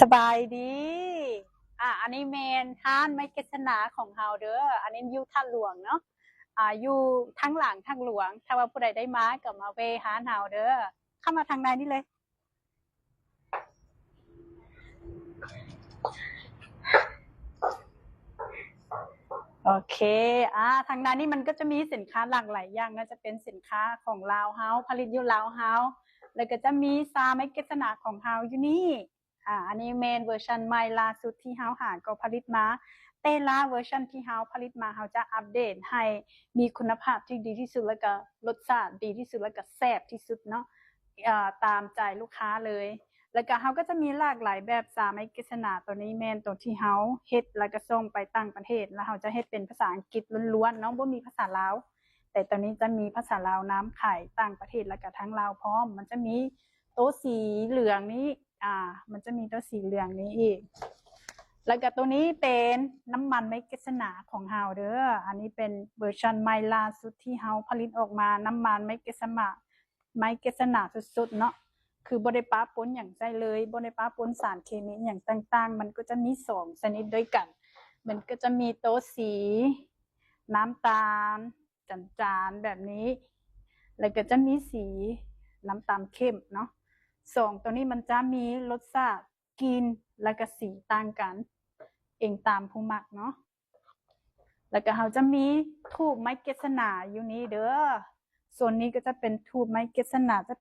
ສະບາຍດີ. ອ່າ ອັນນີ້ແມ່ນຮ້ານໄມ້ກະສະໜາຂອງເຮົາເດີ. ອັນນີ້ຢູ່ທາດຫຼວງເນາະ. ອ່າ ຢູ່ທາງຫຼັງທາດຫຼວງ. ຖ້າວ່າຜູ້ໃດໄດ້ມາກໍມາແວ່ຮ້ານເຮົາເດີ. ເຂົ້າມາທາງໃນນີ້ເລີຍ. ໂອເຄ ອ່າ ທາງໃນນີ້ມັນກໍຈະມີສິນຄ້າຫຼາກຫຼາຍຢ່າງເນາະ. ຈະເປັນສິນຄ້າຂອງລາວເຮົາ ຜະລິດຢູ່ລາວເຮົາ ແລ້ວກໍຈະມີຊາໄມ້ກະສະໜາຂອງເຮົາຢູ່ນີ້. ອ່າ ອັນນີ້ແມ່ນເວີຊັນໃໝ່ລ່າສຸດທີ່ເຮົາຫາກໍຜະລິດມາ. ແຕ່ລະເວີຊັນທີ່ເຮົາຜະລິດມາ ເຮົາຈະອັບເດດໃຫ້ມີຄຸນນະພາບທີ່ດີທີ່ສຸດ ແລ້ວກໍລົດຊາດດີທີ່ສຸດ ແລ້ວກໍແຊບທີ່ສຸດເນາະ, ເອີ ຕາມໃຈລູກຄ້າເລີຍ. ແລ້ວກໍເຮົາກໍຈະມີຫຼາກຫຼາຍແບບຊາໄມ້ກະສະໜາ. ໂຕນີ້ແມ່ນໂຕທີ່ເຮົາເຮັດ ແລ້ວກໍສົ່ງໄປຕ່າງປະເທດ, ແລ້ວເຮົາຈະເຮັດເປັນພາສາອັງກິດລ້ວນໆເນາະ, ບໍ່ມີພາສາລາວ. ແຕ່ໂຕນີ້ຈະມີພາສາລາວນຳ, ຂາຍຕ່າງປະເທດ ແລ້ວກໍທາງລາວພ້ອມ. ມັນຈະມີໂຕສີເຫຼືອງນີ້ ອ່າ ມັນຈະມີໂຕສີເຫຼືອງນີ້ອີກ. ແລ້ວກໍໂຕນີ້ເປັນນ້ຳມັນໄມ້ກະສະໜາຂອງເຮົາເດີ. ອັນນີ້ເປັນເວີຊັນໃໝ່ລ່າສຸດທີ່ເຮົາຜະລິດອອກມາ, ນ້ຳມັນໄມ້ກະສະໜາ ໄມ້ກະສະໜາສົດໆເນາະ, ຄືບໍ່ໄດ້ປະປົນຫຍັງໃສ່ເລີຍ, ບໍ່ໄດ້ປະປົນສານເຄມີຫຍັງຕ່າງໆ. ມັນກໍຈະມີສອງຊະນິດດ້ວຍກັນ, ມັນກໍຈະມີໂຕສີນ້ຳຕານ ຈານໆແບບນີ້ ແລ້ວກໍຈະມີສີນ້ຳຕານເຂັ້ມເນາະ. ສອງໂຕນີ້ມັນຈະມີລົດຊາດ ກິ່ນ ແລ້ວກໍສີຕ່າງກັນ, ເອງຕາມຜູ້ມັກເນາະ. ແລ້ວກໍເຮົາຈະມີທູບໄມ້ກະສະໜາຢູ່ນີ້ເດີ. ໂຊນນີ້ກໍຈະເປັນທູບໄມ້ກະສະໜາ, ຈະເປັນ